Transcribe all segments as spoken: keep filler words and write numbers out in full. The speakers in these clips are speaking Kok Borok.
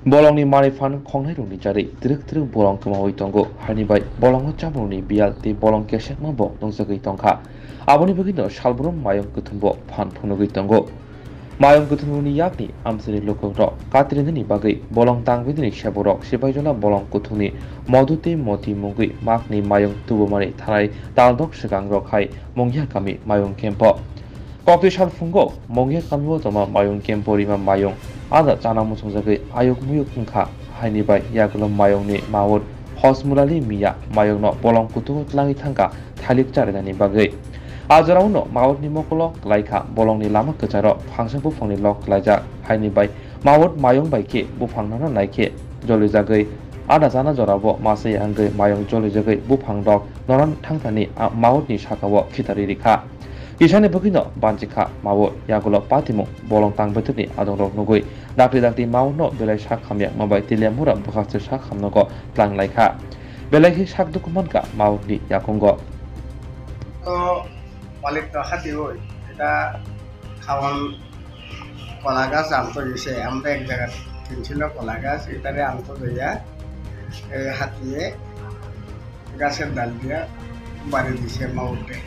Bolongni manwi phan khongnairokni jarwi twrwk twrwk bolong kwmawi tongo, haini bai bolongo chamungrokni biyal tei bolong kesekma bo nungjagwi tongkha. Aboni bagwino salbrum mayung kuthumbo phan phunugwi tongo. Mayung kuthumrokni yakni amchaini lukurok katrinani bagwi bolong tangbidini seborok Sipaijola bolong kuthumni Modu tei Moti mungwi makni mayung tubumani thanai taldok swkangrok hai Mungya kami mayung kempo. Koktwi salphungo Mungya kamio tongma mayung kempo rima mayung ada chana muchungjagwi ayuk muyuk wngkha, haini bai yagulo mayungni maut Hosmulali Miya mayungno bolong kuthungo tlangwi thangkha thailik charinani bagwi. A jorao no mautni mokolo klaikha bolongni lama kwcharo phangsa buphangni lok klaijak, haini bai maut mayung bai khe buphang nana naikhe jolijagwi ada chana jorabo masa ya wngwi mayung jolijagwi buphang rok nana thangthani a mautni sakao khitarwi rikha. Kisani bwkhwino banchikha maut, yagulo patimung bolong tangbwtwrwni adongrok nugwi dakti dakti mautno belai sak hamya mabai Teliamura bwkhakse sak hamnogo tlang laikha. Belai khe sak dukhu mankha mautni yakungo. তো পালিত হাতি ওই, এটা খাওয়ান কলা গাছ আনতে গেছে। আমরা এক জায়গায় কিনছিল কলা গাছ, এটারে আনতে যাইয়া এই হাতিয়ে গাছের ডাল দিয়া বাড়ি দিছে মাউন্টে।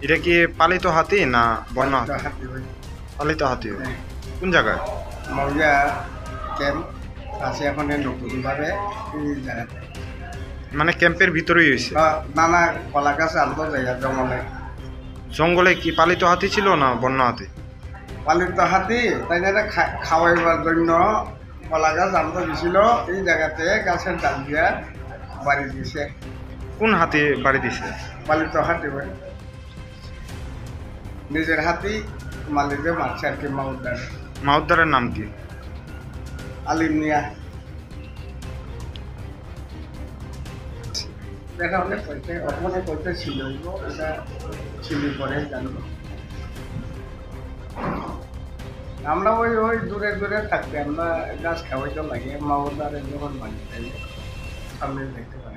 এটা কি পালিত হাতি না বন্য হাতি? পালিত হাতি ওই। পালিত হাতি ওই। হ্যাঁ। কোন জায়গায়? মৌজা ক্যাম্প আছে, এখন এই নতুনভাবে এই জায়গাতে। মানে ক্যাম্পের ভিতরেই হয়েছে? হ্যাঁ, না, না, কলা গাছ আনতে যাইয়া জঙ্গলে। জঙ্গলে কি পালিত হাতি ছিল না বন্য হাতি? পালিত হাতি, তাই জন্য খা-, খাওয়াইবার জন্য কলা গাছ আনতে গেছিল, এই জায়গাতে গাছের ডাল দিয়া বাড়ি দিছে। কোন হাতি বাড়ি দিছে? পালিত হাতি ভাই। নিজের হাতি মালিকে মারছে আর কি, মাউদ্দারে। মাউদ্দারের নাম কি? আলী মিয়া। দেখা অনেক কইতে, ওখানে কইতে ছিল, ওটা ছিল পরে জানবো। আমরা ওই, ওই দূরে দূরে থাকতে আমরা গাছ খাওয়াইতে লাগে, মা বাবারে যখন বাড়ি যাই, সামনে দেখতে পাই।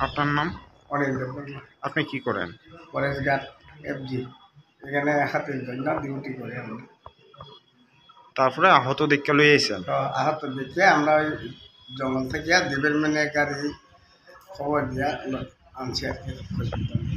আপনার নাম? অনিল দেববর্মা। আপনি কি করেন? Forest guard, FG. এখানে হাতির জন্য ডিউটি করি আমরা। তারপরে আহত দেখে লই আইছেন? তো আহত দেখে আমরা ওই জঙ্গল থেকে ডিপার্টমেন্টে গাড়ি খবর দিয়া ল-, আনছি আর কি হসপিটালে।